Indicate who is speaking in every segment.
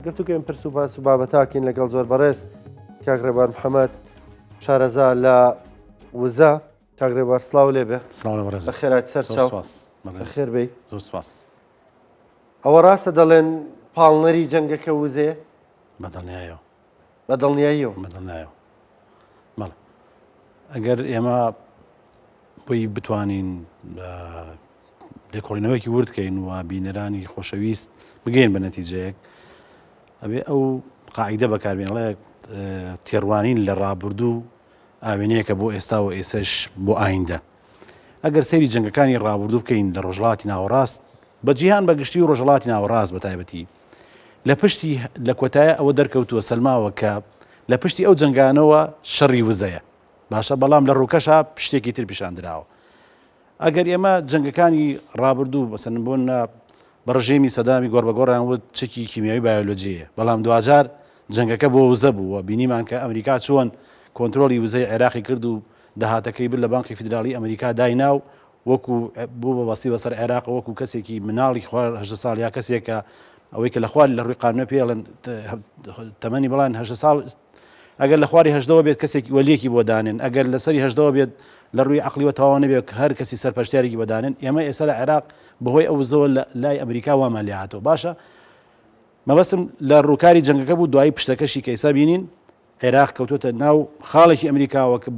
Speaker 1: گفتوگۆی پرس و باس و بابەتاکەین لەگەڵ زۆر بەڕێز کاک ڕێبوار محەممەد شارەزا لە وزە. کاک ڕێبوار سڵاو لێ بێ.
Speaker 2: سڵاو لە بەڕێز.
Speaker 1: بەخێرات سەر چاو. بەخێر بێی.
Speaker 2: زۆر سپاس.
Speaker 1: ئەوە ڕاستە دەڵێن پاڵنەری جەنگەکە وزەیە؟
Speaker 2: بە دڵنیایەوە.
Speaker 1: بە دڵنیاییەوە.
Speaker 2: بە دڵنیایەوە. بەڵێ. ئەگەر ئێمە بۆی بتوانین لێکۆڵینەوەیەکی ورد کەین و بینەرانی خۆشەویست بگەین بە نەتیجەیەک ئەبێ ئەو قاعیدە بەکاربێن ئەڵێ تێڕوانین لە ڕابردوو ئاوێنەیەکە بۆ ئێستا و ئێسش بۆ ئایندە ئەگەر سەیری جەنگەکانی ڕابردوو بکەین لە ڕۆژهەڵاتی ناوەڕاست بە جیهان بە گشتی و ڕۆژهەڵاتی ناوەڕاست بە تایبەتی لە پشتی لە کۆتایە ئەوە دەرکەوتووە سەلماوە کە لە پشتی ئەو جەنگانەوە شەڕی وزەیە باشە بەڵام لە ڕووکەشا شتێکی تر پیشان دراوە ئەگەر ئێمە جەنگەکانی ڕابردوو مەسەلەن بۆ نموونە بە ڕژێمی سەدامی گۆڕبەگۆڕیان وت چەکی کیمیاوی بایۆلۆجییە، بەڵام دواجار جەنگەکە بۆ وزە بوو و بینیمان کە ئەمریکا چۆن کۆنترۆڵی وزەی عێراقی کرد و داهاتەکەی برد لە بانقی فیدراڵی ئەمریکا داینا و وەکو بوو بە وەسی بەسەر عێراق وەکو کەسێکی مناڵی خوار 18 ساڵ یا کەسێک کە ئەوەی کە لە خوار لە ڕووی قانونە پێڵێن تەمەنی بڵان 18 ساڵ ئەگەر لە خواری هەژدەوە بێت کەسێکی وەلیەکی بۆ دانێن، ئەگەر لە سەری هەژدەوە بێت لە ڕووی عەقڵیوە تەواو نەبێت هەر کەسی سەرپەرشتیارێکی بۆ دانێن، ئێمە ئێستا لە عێراق بەهۆی ئەو وزەوە لە لای ئەمریکا وامان لێ هاتەوە. باشە مەبەستم لە ڕووکاری جەنگەکە بوو دوایی پشتەکەشی کە ئێستا بینین عێراق کەوتۆتە ناو خاڵێکی ئەمریکاوە کە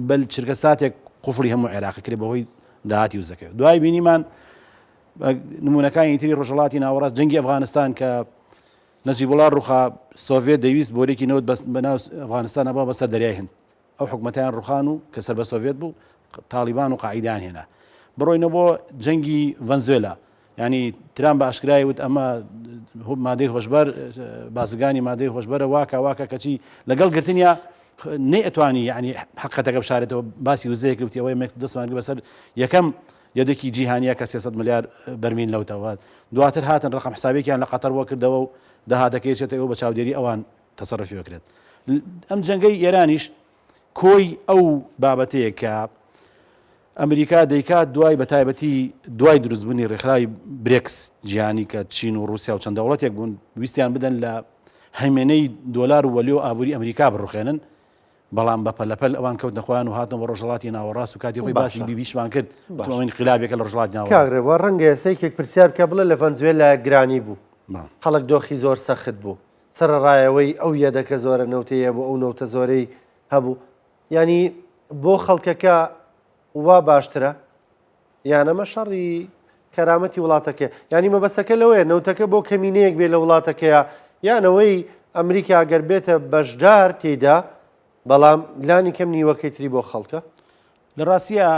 Speaker 2: بە چرکە ساتێک قفڵی هەموو عێراق کرێ بەهۆی داهاتی وزەکەی. دوای بینیمان نمونەکانی تری ڕۆژهەڵاتی ناوەڕاست جەنگی ئەفغانستان کە نەجیبوڵا ڕوخا، سۆڤێت دەیویست بۆریەکی نەوت بە ناو ئەفغانستانا ببا بەسەر دەریای هند. ئەو حکومەتەیان ڕوخان و کە سەر بە سۆڤێت بوو، تاڵیبان و قاعیدەیان هێنا. بڕۆینە بۆ جەنگی ڤەنزوێلا. یانی ترامپ بە ئاشکرای وت ئەمە مادەی هۆشبەر، بازرگانی مادەی هۆشبەرە واکە واکە کەچی لەگەڵ گرتنیا نەیئەتوانی یانی حەقیقەتەکە بشارێتەوە باسی وزەیەک وتی ئەوەی دەستمان گرت بەسەر یەکەم یەدەکی جیهانیە کە 300 ملیار بەرمیل نەوتە و دواتر هاتن ڕەقەم حسابێکیان لە قەتەر بۆ کردەوە و داهاتەکەی چێتە ئەو بە چاودێری ئەوان تەسەرفی بکرێت. ئەم جەنگەی ئێرانیش کۆی ئەو بابەتەیە کە ئەمریکا دەیکات دوای بە تایبەتی دوای دروستبوونی ڕێکخراوی برێکس جیهانی کە چین و ڕوسیا و چەند دەوڵەتێک بوون ویستیان بدەن لە هەیمەنەی دۆلار و وەلیۆ ئابووری ئەمریکا بڕوخێنن بەڵام بە پەلەپەل ئەوان کەوتنە خۆیان و هاتنەوە بۆ ڕۆژهەڵاتی ناوەڕاست و کاتی خۆی باسی
Speaker 1: باشە.
Speaker 2: بیبیشمان کرد وتم
Speaker 1: باشە.
Speaker 2: ئەمە ئینقلابێکە لە ڕۆژهەڵاتی
Speaker 1: کاک
Speaker 2: ناوەڕاست.
Speaker 1: ڕێبوار ڕەنگە ئێستا یەکێک پرسیار بکا بڵێ لە ڤەنزوێلا گرانی بوو
Speaker 2: بەڵێ.
Speaker 1: خەڵک دۆخی زۆر سەخت بوو سەرەڕای ئەوەی ئەو یەدەکە زۆرە نەوتەی هەبوو ئەو نەوتە زۆرەی هەبوو یانی بۆ خەڵکەکە وا باشترە یان ئەمە شەڕی کەرامەتی وڵاتەکەیە یانی مەبەستەکە لەوەیە نەوتەکە بۆ کەمینەیەک بێ لە وڵاتەکەیە یان ئەوەی ئەمریکا گەر بێتە بەشدار تێیدا بەڵام لانی کەم نیوەکەی تری بۆ خەڵکە.
Speaker 2: لە ڕاستیا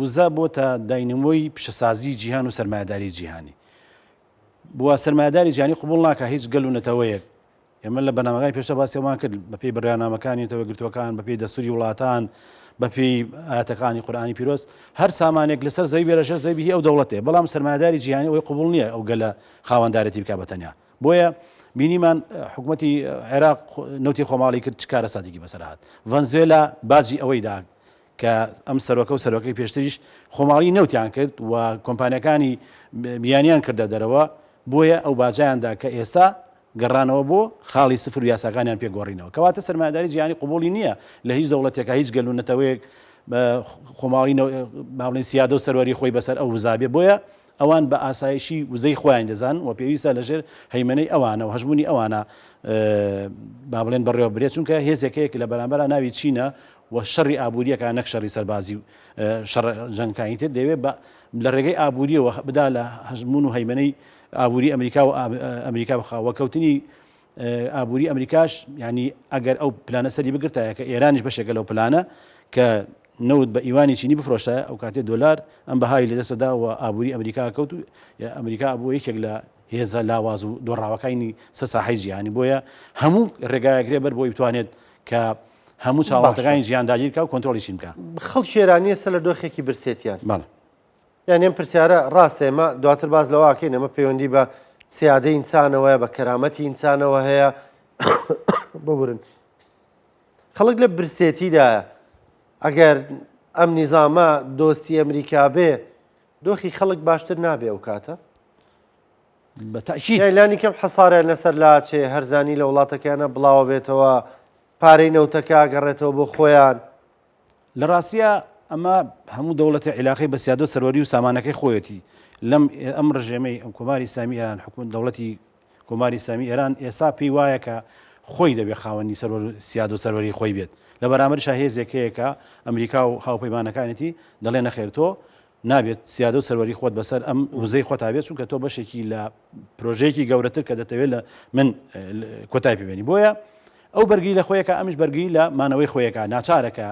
Speaker 2: وزە بۆتە داینەمۆی پیشەسازی جیهان و سەرمایەداری جیهانی. بووە سەرمایەداری جیهانی قبوڵ ناکا هیچ گەل و نەتەوەیەک ئێمە لە بەرنامەکانی پێشتر باسی ئەومان کرد بەپێی بڕیارنامەکانی نەتەوە یەکگرتووەکان بەپێی دەستوری وڵاتان بەپێی ئایەتەکانی قورئانی پیرۆز هەر سامانێک لەسەر زەوی بێ لەژێر زەوی هی ئەو دەوڵەتێ بەڵام سەرمایەداری جیهانی ئەوەی قبوڵ نییە ئەو گەلە خاوەندارێتی بکا بە تەنیا بۆیە بینیمان حکوومەتی عێراق نەوتی خۆماڵی کرد چ کارەساتێکی بەسەر هات ڤەنزوێلا باجی ئەوەی دا کە ئەم سەرۆکە و سەرۆکەی پێشتریش خۆماڵی نەوتیان کرد و کۆمپانیەکانی بیانیان کردە دەرەوە بۆیە ئەو باجیان دا کە ئێستا گەڕانەوە بۆ خاڵی سفر و یاساکانیان پێ گۆڕینەوە. کەواتە سەرمایەداری جیهانی قبوڵی نییە لە هیچ دەوڵەتێکا هیچ گەل و نەتەوەیەک خۆماڵی با بڵێین سیادە و سەروەری خۆی بەسەر ئەو وزا بێ. بۆیە ئەوان بە ئاسایشی وزەی خۆیان دەزانن و پێویستە لەژێر هەیمەنەی ئەوانە و هەژموونی ئەوانە با بڵێن بەڕێوە برێت چونکە هێزێک هەیە کە لە بەرامبەرا ناوی چینە و شەڕی ئابووریەکە نەک شەڕی سەربازی و شەڕ جەنگەکانی تر دەیەوێت بە لە ڕێگەی ئابووریەوە بدا لە هەژموون و هەیمەنەی ئابووری ئەمریکا و ئەمریکا بخا و کەوتنی ئابووری ئەمریکاش ینی ئەگەر ئەو پلانە سەری بگرتایە کە ئێرانیش بەشێکە لەو پلانە کە نەوت بە ئیوانی چینی بفرۆشە ئەو کاتێ دۆلار ئەم بەهای لەدەستدا و ئابووری ئەمریکا کەوت و ئەمریکا بوو یەکێک لە هێزە لاواز و دۆڕاوەکانی سەر ساحەی جیهانی بۆیە هەموو ڕێگایەک رێ بەر بۆی بتوانێت کە هەموو چاڵاتەکانی جیهان داگیر بکا و کۆنترۆڵی چین بکا.
Speaker 1: خەڵکی ئێرانی ئێستا لە دۆخێکی برسێتیان.
Speaker 2: بەڵێ.
Speaker 1: یانی ئەم پرسیارە ڕاستە ئێمە دواتر باس لەوە ئەکەین ئەمە پەیوەندی بە سیادەی ئینسانەوەیە بە کەرامەتی ئینسانەوە هەیە ببورن خەڵک لە برسێتیدایە ئەگەر ئەم نیزامە دۆستی ئەمریکا بێ دۆخی خەڵک باشتر نابێ ئەو کاتە؟
Speaker 2: بە تەئکید.
Speaker 1: یانی لانی کەم حەساریان لەسەر لاچێ، هەرزانی لە وڵاتەکەیانا بڵاوە بێتەوە، پارەی نەوتەکە ئەگەڕێتەوە بۆ خۆیان.
Speaker 2: لە ڕاستیا ئەمە هەموو دەوڵەتێ عیلاقەی بە سیادە و سەروەری و سامانەکەی خۆیەتی. لەم ئەم ڕژێمەی ئەم کۆماری ئیسلامی ئێران حکومەت دەوڵەتی کۆماری ئیسلامی ئێران ئێستا پێی وایە کە خۆی دەبێ خاوەنی سەروەر سیادە و سەروەری خۆی بێت. لە بەرامبەریشا هێزێک هەیە کە ئەمریکا و هاوپەیمانەکانێتی دەڵێ نەخێر تۆ نابێت سیادە و سەروەری خۆت بەسەر ئەم وزەی خۆتا بێت چونکە تۆ بەشێکی لە پرۆژەیەکی گەورەتر کە دەتەوێت لە من کۆتای پێبێنی بۆیە ئەو بەرگری لە خۆیەکە ئەمیش بەرگری لە مانەوەی خۆیەکە ناچارەکە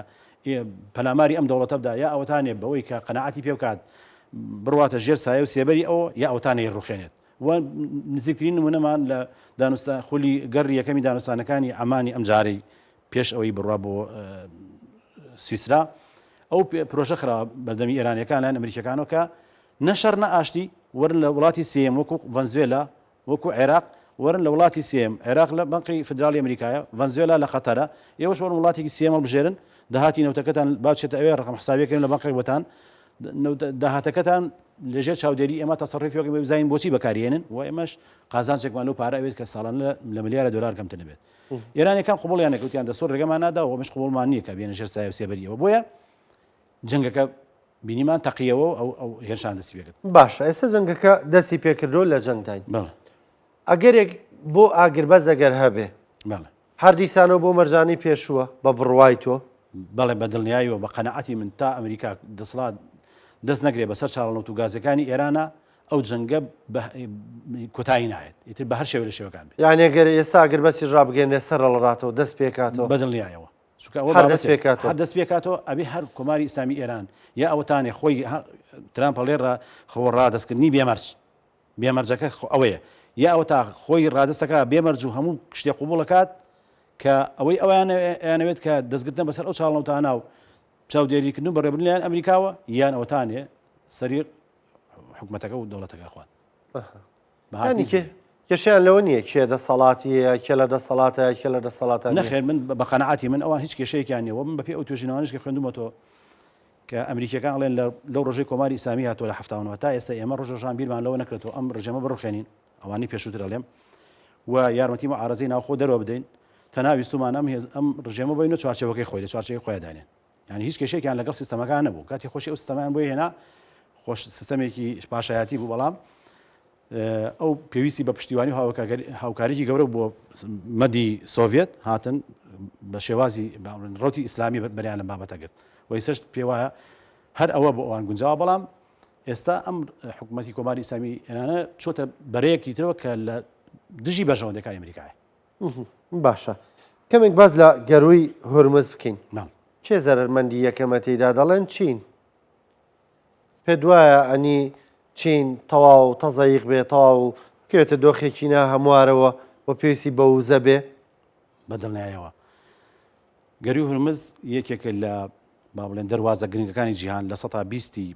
Speaker 2: پەلاماری ئەم دەوڵەتە بدا یا ئەوەتانێ بەوەی کە قەنەعەتی پێ بکات بڕواتە ژێر سایە و سێبەری ئەو یا ئەوتانەی ڕوخێنێت و نزیکترین نمونەمان لە دانوستان خولی گەڕی یەکەمی دانوستانەکانی ئەمانی ئەمجارەی پێش ئەوەی بڕوا بۆ سویسرا ئەو پرۆژە خرا بەردەمی ئێرانیەکان لایەن ئەمریکیەکانەوە کە نە شەڕ نە ئاشتی وەرن لە وڵاتی سێیەم وەکو ڤەنزوێلا وەکو عێراق وەرن لە وڵاتی سێیەم عێراق لە بەنقی فدرالی ئەمریکایە ڤەنزوێلا لە قەتەرە ئێوەش وەرن وڵاتێکی سێیەم هەڵبژێرن داهاتی نەوتەکەتان با بچێتە ئەوێ ڕقم حسابیەکەن لە بەنقێک بۆتان داهاتەکەتان لەژێر چاودێری ئێمە تەسەڕوفی بکەن بزانین بۆچی بەکاریێنن و ئێمەش قازانجێکمان لەو پارە ئەوێت کە ساڵانە لە ملیارە دۆلار کەمتر نەبێت ئێرانیەکان قبوڵیان نەکرد وتیان دەستوور ڕێگەمان نادا و ئەمەش قبوڵمان نییە کە بێنە ژێر سایە و سێبەریەوە بۆیە جەنگەکە بینیمان تەقیەوە و ئەو ئەو هێرشان دەستی پێکرد.
Speaker 1: باشە ئێستا جەنگەکە دەستی پێکردو لە جەنگداین
Speaker 2: بەڵێ.
Speaker 1: ئەگەرێک بۆ ئاگربەس ئەگەر هەبێ
Speaker 2: بەڵێ.
Speaker 1: هەر دیسانەوە بۆ مەرجانەی پێشووە بە بڕوای تۆ؟
Speaker 2: بەڵێ بە دڵنیاییەوە بە قەناعەتی من تا ئەمریکا دەسەڵات دەست نەگرێ بەسەر چاڵە نەوت و گازەکانی ئێرانە ئەو جەنگە کۆتایی نایەت ئیتر بە هەر شێوە لە شێوەکان بێت.
Speaker 1: یانی ئەگەر ئێستا ئاگربەسیش ڕابگەیەنرێت سەرهەڵداتەوە دەست پێکاتەوە؟
Speaker 2: بە دڵنیایەوە چونکە ئەوە
Speaker 1: هەر دەست پێکاتەوە.
Speaker 2: هەر دەست پێکاتەوە ئەبێ هەر کۆماری ئیسلامی ئێران یا ئەوەتانێ خۆی ترامپ ئەڵێ ڕا خۆ ڕادەستکردنی بێمەرج بێمەرجەکە ئەوەیە یا ئەوە تا خۆی ڕادەستەکە بێمەرج و هەموو شتێ قوبوڵەکات کە ئەوەی ئەویان ئەیانەوێت کە دەستگرتنە بەسەر ئەو چاڵنەوتانە و چاودێریکردن و بەڕێوەبردن لەلایەن ئەمریکاوە یان ئەوەتانێ سەری حکومەتەکە و دەوڵەتەکە خوات.
Speaker 1: ینی کێشیان لەوە نییە کێ دەسەڵاتی هەیە کێ لە دەسەڵاتە کێ لە دەسەڵاتە
Speaker 2: نەخێر من بە قەنەعاتی من ئەوان هیچ کێشەیەکیان نییە من بەپێی ئەو توێژینەوانش کە خوێندومەتەوە کە ئەمریکیەکان ئەڵێن لەو ڕۆژەی کۆماری ئیسلامی هاتووە لە 79 تا ئێستا ئێمە ڕۆژ ڕۆژان بیرمان لەوە نەکرێتەوە ئەم ڕژێمە بڕوخێنین ئەوانەی پێشووتر ئەڵێم و یارمەتی معارەزەی ناوخۆ دەرەوە بدەین تەنها ویستومان ئەم هێز ئەم ڕژێمە بینە چوارچێوەکەی خۆی لە چوارچێوەی خۆیان دانێن یانی هیچ کێشەیەکیان لەگەڵ سیستەمەکان نەبوو کاتی خۆشی ئەو سیستەمیان بۆی هێنا خۆش سیستەمێکی پاشایەتی بوو بەڵام ئەو پێویستی بە پشتیوانی و هاوکاریی گەورە بۆ مەدی سۆڤێت هاتن بە شێوازی ڕوتی ئیسلامی بەریان لەم بابەتە گرت و ئێستاش پێوایە هەر ئەوە بۆ ئەوان گونجاوە بەڵام ئێستا ئەم حکوومەتی کۆماری ئیسلامی ئێرانە چۆتە بەرەیەکی ترەوە کە لە دژی بەرژەوەندەکانی ئەمریکایە
Speaker 1: باشە کەمێک باس لە گەرووی هورمز بکەین کێ زەرەرمەندی یەکەمە تێیدا دەڵێن چین پێت وایە ئەنی چین تەواو تەزەیق بێ تەواو بکەوێتە دۆخێکی نا هەموارەوە و پێویستی بە وزە بێ؟
Speaker 2: بە دڵنیایەوە گەرووی هورمز یەکێکە لە با بڵێن دەروازە گرنگەکانی جیهان لە سەتا بیستی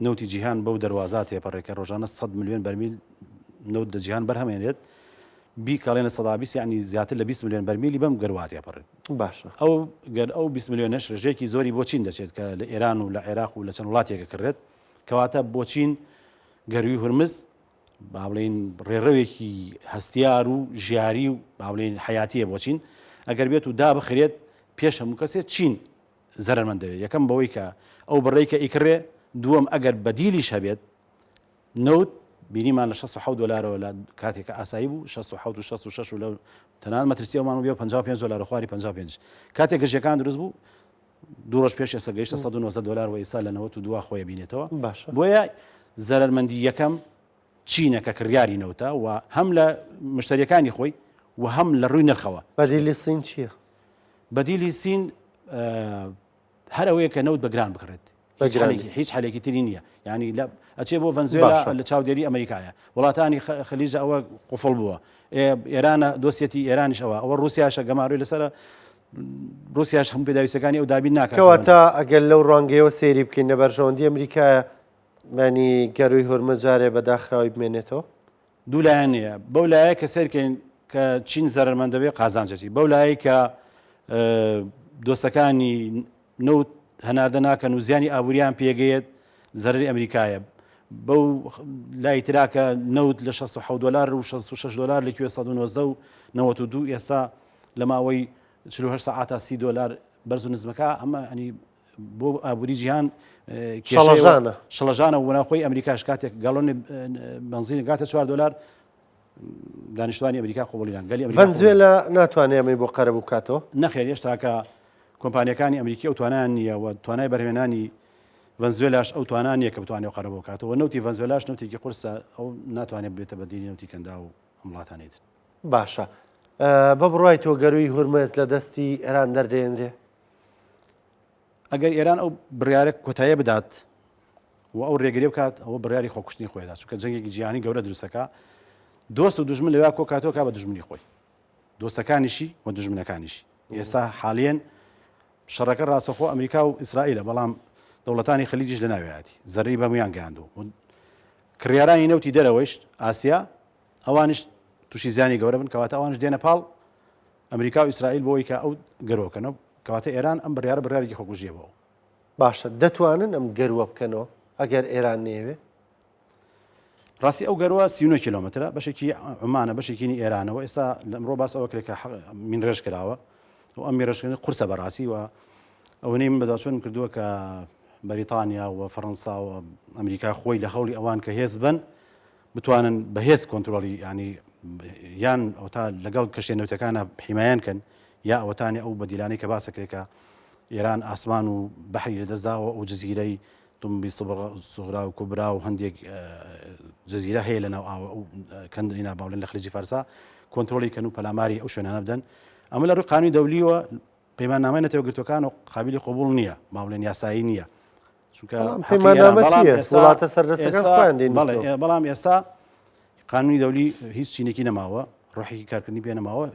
Speaker 2: نەوتی جیهان بەو دەروازە تێپەڕێ کە ڕۆژانە 100 ملیۆن بەرمیل نەوت لە جیهان بەرهەمێنێت بیکەڵێن 120 یعنی زیاتر لە 20 ملیۆن بەرمیلی بەم گەروە تێپەڕێت
Speaker 1: باشە
Speaker 2: ئەو گەر ئەو 20 ملیۆنەش ڕێژەیەکی زۆری بۆ چین دەچێت کە لە ئێران و لە عێراق و لە چەند وڵاتێکە کڕێت کەواتە بۆ چین گەروی هورمز با بڵێین ڕێڕەوێکی هەستیار و ژیاری و با بڵێین حیاتیە بۆ چین ئەگەر بێت و دابخرێت پێش هەموو کەسێک چین زەرەرمەند دەبێت، یەکەم بەوەی کە ئەو بڕەی کە ئیکڕێ، دووەم ئەگەر بەدیلیش هەبێت، نەوت بینیمان لە 67 دۆلارەوە لە کاتێک کە ئاسایی بوو 67 و 66 و لە تەنانەت مەترسی ئەومان بوو 55 دۆلار و خواری 55 کاتێک گرژیەکان دروست بوو دوو ڕۆژ پێش ئێستا گەیشتە 119 دۆلار و ئێستا لە 92 خۆی بینێتەوە
Speaker 1: باشە
Speaker 2: بۆیە زەرەرمەندی یەکەم چینە کە کڕیاری نەوتە و هەم لە مشتریەکانی خۆی و هەم لە ڕووی نرخەوە.
Speaker 1: بەدیلی سین چییە؟
Speaker 2: بەدیلی سین هەر ئەوەیە کە نەوت بە گران بکڕێت. هیچ حەلێکی تری نییە ینی لە ئەچێ بۆ ڤەنزوێلا لە چاودێری ئەمریکایە وڵاتانی خلیج ئەوە قفڵ بووە ئێرانە دۆسیەتی ئێرانیش ئەوە ئەوە رووسیاشە گەمارۆی لەسرە رووسیاش هەموو پێداویستەکانی ئەو دابین ناکات
Speaker 1: کەواتە ئەگەر لەو ڕوانگەیەوە سەیری بکەین لە بەرژەوەندی ئەمریکایە یانی گەرووی هورمز جارێ بە داخراوی بمێنێتەوە؟
Speaker 2: دوو لایەن نییە بەو لایە کە سەیرکەین کە چین زەرەرمەند دەبێت قازانجەتی بەو لایەی کە دۆستەکانی نەوت هەناردە ناکەن و زیانی ئابووریان پێگەیەت زەرەری ئەمریکایە. بەو لای ترا کە نەوت لە 67 دلار و 66 دلار لە کوێ 119 و 92 ئێستا لە ماوەی 48 سەعاتا 30 دلار بەرز و نزمەکە ئەمە ئەنی بۆ ئابووری جیهان
Speaker 1: شڵەژانە
Speaker 2: شڵەژانە و ناوخۆی ئەمریکاش کاتێک گەڵۆنی بەنزین گاتە 4 دلار دانیشتوانی ئەمریکا قوبڵیان گەلی
Speaker 1: ئەمریکا ڤەنزوێلا ناتوانێت ئەمەی بۆ قەرەبوو بکاتەوە؟
Speaker 2: نەخێر هێشتاکە کۆمپانیەکانی ئەمریکی ئەو توانایان نییە و توانای بەرهێنانی ڤەنزوێلاش ئەو توانا نییە کە بتوانێت قەرەبوو بکاتەوە نەوتی ڤەنزوێلاش نەوتێکی قورسە ئەو ناتوانێت بێتە بەدیلی نەوتی کەنداو و ئەم وڵاتانەی تر.
Speaker 1: باشە بە بڕوای تۆ گەرووی هورمز لە دەستی ئێران دەردێنرێ؟
Speaker 2: ئەگەر ئێران ئەو بڕیارە کۆتاییە بدات و ئەو ڕێگری بکات ئەوە بڕیاری خۆکوشتنی خۆیدا چونکە جەنگێکی جیهانی گەورە دروستەکە دۆست و دوژمن لەویا کۆکاتەوە کا بە دوژمنی خۆی دۆستەکانیشی و دوژمنەکانیشی ئێستا حالیەن شەڕەکە ڕاستەخۆ ئەمریکا و ئیسرائیلە بەڵام دەوڵەتانی خلیجیش لە ناویاتی زەرری بەمویان گەیاندو کڕیارانی نەوتی دەرەوەیش ئاسیا ئەوانیش تووشی زیانی گەورە بن کەواتە ئەوانش دێنە پاڵ ئەمریکا و ئیسرائیل بۆ ئەوەی کە ئەو گەروە بکەنەوە کەواتە ئێران ئەم بڕیارە بڕیارێکی خۆکوژیە بۆ ئەو.
Speaker 1: باشە دەتوانن ئەم گەروە بکەنەوە ئەگەر ئێران نەیەوێ؟
Speaker 2: ڕاستی ئەو گەروە 39 کیلۆمەترە بەشێکی عومانە بەشێکی ئێرانەوە ئێستا لە ئەمڕۆ باس ئەوە کرێت کە مین ڕێژ کراوە و ئەم مینڕێژکردن قورسە بەڕاستی و ئەوەنەی من بەدواچوونم کردووە کە بەریتانیا و فەڕەنسا و ئەمریکا خۆی لە هەوڵی ئەوان کە هێز بن بتوانن بە هێز کۆنترۆڵی یانی یان ئەوتا لەگەڵ کەشتیە نەوتەکانە حیمایان کەن یا ئەوەتانی ئەو بەدیلانەی کە باسەکرێت کە ئێران ئاسمان و بەحری لەدەستداوە ئەو جززیرەی تونبی سوغرا و کوبرا و هەندێک جززیرە هەیە لە ناو ئاوە ئەو کەندینا باڵێن لە خلیجی فارسا کۆنترۆڵی کەن و پەلاماری ئەو شوێنانە بدەن ئەمە لە ڕووی قانونی دەولیەوە پەیماننامەی نەتەوە گرتوەکان و قابلی قبوڵ نییە با بڵێن یاسایی نییە چونکە
Speaker 1: وڵاتە سەردەستەکان خۆیان دەینووسنەوە.
Speaker 2: بەڵام ئێستا قانونی دەولی هیچ چینێکی نەماوە ڕۆحێکی کارکردنی پێ نەماوە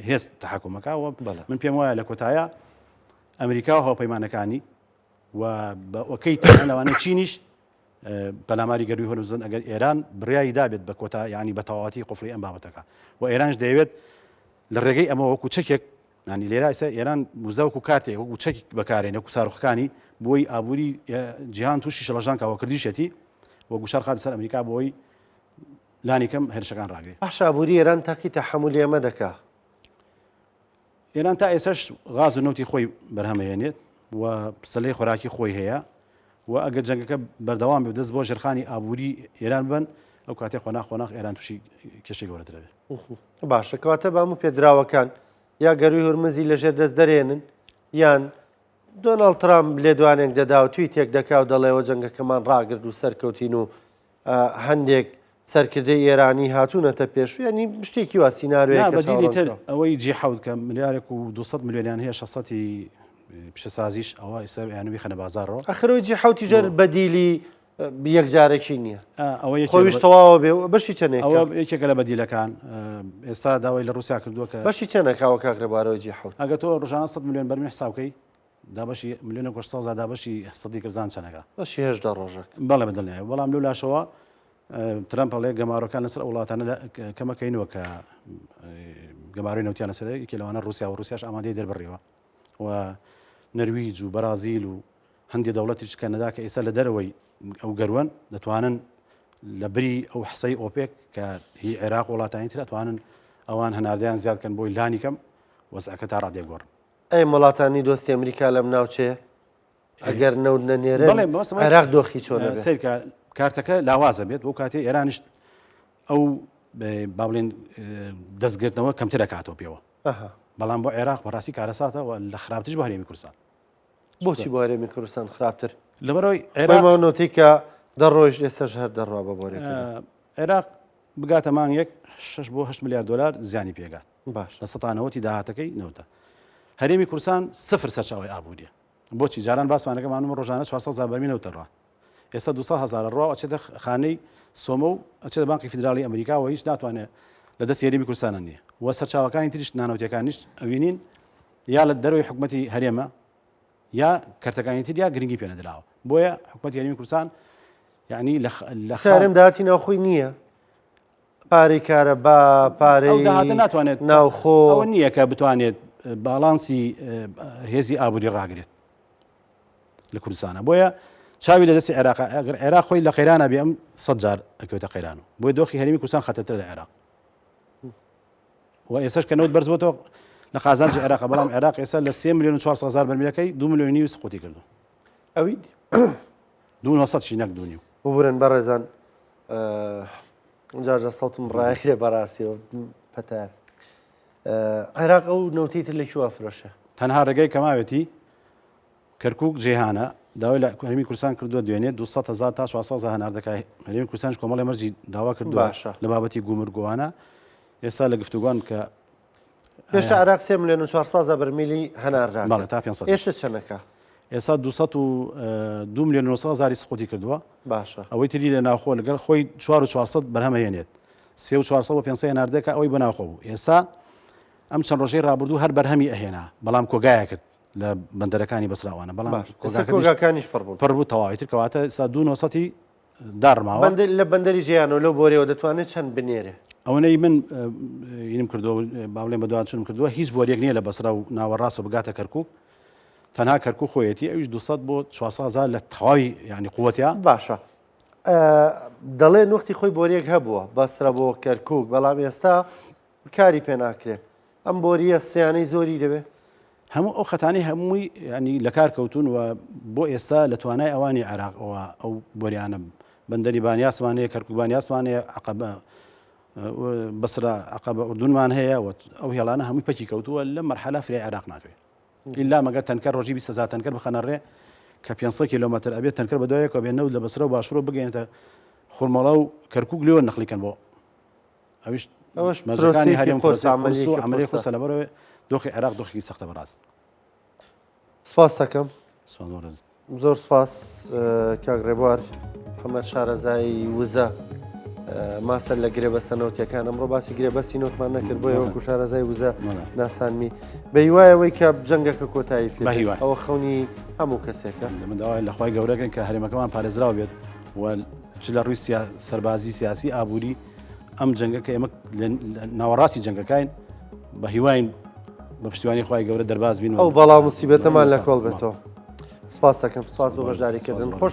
Speaker 2: هێز تحکومەکە و من پێم وایە لە کۆتایە ئەمریکا و هاوپەیمانەکانی و بە ئۆکەی لەوانە چینیش پەلاماری گەروی هۆرمزن ئەگەر ئێران بڕیاری دابێت بە کۆتا ینی بە تەواوەتی قفڵی ئەم بابەتەکە و ئێرانش دەیەوێت لە ڕێگەی ئەمە وەکو چەکێک یانی لێرە ئێستا ئێران وزە وەکو کارتێک وەکو چەک بەکارێنێ وەکو ساروخەکانی بۆی ئابووری جیهان تووشی شڵەژان کاوە کردیشێتی و گوشار خاتە سەر ئەمریکا بۆی لانی کەم هێرشەکان ڕاگرێ.
Speaker 1: باشە ئابووری ئێران تاکی تەحەمولی ئەمە دەکا؟
Speaker 2: ئێران تا ئێسش غاز و نەوتی خۆی بەرهەمەێنێت و سەلەی خۆراکی خۆی هەیە و ئەگەر جەنگەکە بەردەوام بێ دەست بۆ ژێرخانی ئابووری ئێران بن ئەو کاتێ قۆناغ قۆناغ ئێران تووشی کێشەی گەورەتر دەبێت.
Speaker 1: باشە کەواتە بامو پێدراوەکان یا گەروی هورمزی لەژێر دەست دەرێنن یان دۆناڵد ترامپ لێدوانێک دەدا و تویتێک دەکا و دەڵێەوە جەنگەکەمان ڕاگرد و سەرکەوتین و هەندێک سەرکردەی ئێرانی هاتوونەتە پێش ینی شتێکی وا سیناریۆیەک
Speaker 2: کە بەدیلی تر ئەوەی جی حەوت کە ملیارێک و 200 ملیۆنیان هەیە 600 پیشەسازیش ئەوە ئێستا یانوی خەنە بازاڕەوە
Speaker 1: ئەخرەوەی جی حەوتی ژەر بەدیلی یەکجارەکی نییە
Speaker 2: ئەوە
Speaker 1: خۆیش تەواوە بێ بەشی چەندێک
Speaker 2: ئەوە یەکێکە لە بەدیلەکان ئێستا داوای لە رووسیا کردووە کە
Speaker 1: بەشی چەندەکەوە کاک ڕێبوارەوە جی حەوت
Speaker 2: ئەگە تۆ ڕۆژانە 100 میلیۆن بەرمی حسابکەی دابەشی ملیۆنێک و 600 هەزار دابەشی سەدی کە بزان چەندەکە
Speaker 1: بەشی 18 ڕۆژەک
Speaker 2: بەڵێ بەدڵنیایە بەڵام لەو لاشەوە ترەمپ ئەڵێ گەمارۆکان لەسەر ئەو وڵاتانە کەمەکەینەوە کە گەمارۆی نەوتیان لەسەر یەکێ لەوانە رووسیا و رووسیاش ئامادەی دەربڕیوە و نەرویج و بەرازیل و هەندێک دەوڵەتیش کەنەدا کە ئێستا لە دەرەوەی ئەو گەروەن دەتوانن لە بری ئەو حسەی ئۆپێک کە هی عێراق وڵاتانی تر ئەتوانن ئەوان هەناردەیان زیاد کەن بۆی لانی کەم وەزعەکە تا ڕادێک گۆڕن.
Speaker 1: ئەی وڵاتانی دۆستی ئەمریکا لەم ناوچەیە ئەگەر نەوت نەنێرن عێراق دۆخی چۆن ئەبێ؟
Speaker 2: سەیرکە کارتەکە لاوازە بێت بۆ کاتێ ئێرانیش ئەو با بڵێن دەستگرتنەوە کەمتر دەکاتەوە پێوە بەڵام بۆ عێراق بەڕاستی کارەساتە و لە خراپتریش بۆ هەرێمی کوردستان.
Speaker 1: بۆچی بۆ هەرێمی کوردستان خراپتر؟
Speaker 2: لەبەرەوەی عێراق
Speaker 1: نۆتی کە دەڕۆیشت ئێستاش هەر دەڕوا بە بۆرێکدا.
Speaker 2: عێراق بگاتە مانگێک 6 بۆ 8 ملیار دلار زیانی پێگات
Speaker 1: باش
Speaker 2: لە 90 داهاتەکەی نەوتە هەرێمی کوردستان سفر سەرچاوی ئابووریە بۆچی جاران باسمانەکەمانم ڕۆژانە 400 هەزار بەرمیل نەوت دەڕوا ئێستا 200 هەزار ڕوا ئەچێتە خانەی سۆمە و ئەچێتە بانقی فیدراڵی ئەمریکا و هیچ ناتوانێت لە دەستی هەرێمی کوردستانە نییە و سەرچاوەکانی تریش نانەوتەکانیش ئەوینین یا لە دەرەوەی حکومەتی هەرێمە یا کەرتەکانی تر یا گرنگی پێنەدراوە بۆیە حکومەتی هەرێمی کوردستان یعنی لە
Speaker 1: هەرێم داهاتی ناوخۆی نییە پارەی کارەبا پارەی
Speaker 2: داهاتە ناتوانێت
Speaker 1: ناوخۆ
Speaker 2: ئەوە نییە کە بتوانێت باڵانسی هێزی ئابووری ڕاگرێت لە کوردستانە بۆیە چاوی لە دەستی عێراق ئەگەر عێراق خۆی لە قەیرانە بێ ئەم سە جار ئەکەوێتە قەیران و بۆی دۆخی هەرێمی کوردستان خەتەرترە لە عێراق و ئێسش کە نەوت بەرز بۆتەوە لە قازانجی عێراق بەڵام عێراق ئێستا لە 3 میلیۆن و 400 هزار بەرمیلەکەی 2 میلیۆن نیو سقوتی کردو
Speaker 1: ئەوی
Speaker 2: دوو 900 شی نەک دوو نیو
Speaker 1: ببورن بەڕێزان جارجا سەوتم ڕایخرێ بەڕاستی پەتار عێراق ئەو نەوتەی تر لە کوێ فرۆشە؟
Speaker 2: تەنها ڕێگەی کەماوێتی کەرکوک جیهانە داوای لە هەرێمی کوردستان کردووە دوێنێ 200 هزار تا 400 هزار هەناردەکە هەرێمی کوردستانش کۆمەڵی مەرجی داوا کردووە
Speaker 1: باشە.
Speaker 2: لە بابەتی گومرگوانە ئێستا لە گفتوگۆن کە
Speaker 1: پێشتا عێراق 3 ملیۆن و 400 هەزار بەرمیلی هەناردە
Speaker 2: بەڵێ تا 500
Speaker 1: ئێستا چەنەکە
Speaker 2: ئێستا 202 میلیۆن و 900 هزاری سقوتی کردووە
Speaker 1: باشە
Speaker 2: ئەوەی تری لە ناوخۆ لەگەڵ خۆی 4 و 400 بەرهەمە هێنێت 3 و 400 بۆ 500 هەناردەکە ئەوەی بە ناوخۆ بوو ئێستا ئەم چەند ڕۆژەی ڕابردوو هەر بەرهەمی ئەهێنا بەڵام کۆگایە کرد لە بەندەرەکانی بەسرا ئەوانە بەڵام
Speaker 1: باش ئێستا کۆگاکانیش پڕ بوون
Speaker 2: پڕ بوو تەواوی تر کەواتە ئێستا دوو نۆسەتی داڕماوە
Speaker 1: بەندەر لە بەندەری جیانەوە لەو بۆریەوە دەتوانێت چەند بنێرێ؟
Speaker 2: ئەوەنەی من ینم کردووە با بڵێم بەدوادچوونم کردووە هیچ بۆریەک نییە لە بەسرا و ناوەڕاستەوە بگاتە کەرکوک تەنها کەرکوک خۆیەتی ئەویش 200 بۆ 400 هزار لە تەواوی یعنی قوتیا
Speaker 1: باشە دەڵێن وەختی خۆی بۆریەک هەبووە بەسرە بۆ کەرکوک بەڵام ئێستا کاری پێ ناکرێ ئەم بۆرییە سیانەی زۆری دەوێت؟
Speaker 2: هەموو ئەو خەتانەی هەمووی ینی لەکار کەوتون و بۆ ئێستا لە توانای ئەوانی عێراق ئەوە ئەو بۆریانە بەندەری بانیاسمان هەیە کەرکوک بانیاسمان هەیە عقبە بەسرە عقبە ئوردونمان هەیە و ئەو هێڵانە هەمووی پەکی کەوتووە لە مەرحەلە فرێ عێراق ناکرێت ئیلا مەگەر تەنکەر ڕۆژی 20 هزار تەنکەر بخەنە ڕێ کە 500 کیلۆمەتر ئەبێت تەنکەر بە دوایەکەوە بێ نەوت لە بەسرە و باشوورەوە بگەێنێتە خورمەڵە و کەرکوک لێوە نەخلیکەن بۆ ئەویش
Speaker 1: ئەوەش
Speaker 2: مەرجەکانی
Speaker 1: پرۆسەیەکی
Speaker 2: هەرێم
Speaker 1: قورسە،
Speaker 2: پرۆسەی قورس و
Speaker 1: عەمەلیەکی
Speaker 2: عەمەلیەی
Speaker 1: قورسە.
Speaker 2: قورسە لەبەرئەوەی دۆخی عێراق دۆخێکی سەختە بەڕاست.
Speaker 1: سپاس دەکەم.
Speaker 2: سپاس بۆ ڕێزت.
Speaker 1: زۆر سپاس کاک ڕێبوار محەمەد شارەزای وزە ماستەر لە گرێبەستە نەوتیەکان ئەمڕۆ باسی گرێبەستی نەوتمان نەکرد بۆیە وەکو شارەزای وزە ناسانمی بە هیوایەوەی کە جەنگەکە کۆتایی پێ
Speaker 2: بە هیوای.
Speaker 1: ئەوە خەونی هەموو کەسێکە.
Speaker 2: من داوای لە خوای گەورەکەن کە هەرێمەکەمان پارێزراو بێت و چ لە ڕووی سەربازی سیاسی ئابووری ئەم جەنگە کە ئێمە لە ناوەڕاستی جەنگەکەین بە هیواین بە پشتیوانی خوای گەورە دەرباز بین
Speaker 1: ئەو بەڵا موسیبەتەمان لە کۆڵ بێتەوە. سپاس دەکەم سپاس بۆ بەشداریکردن خۆش.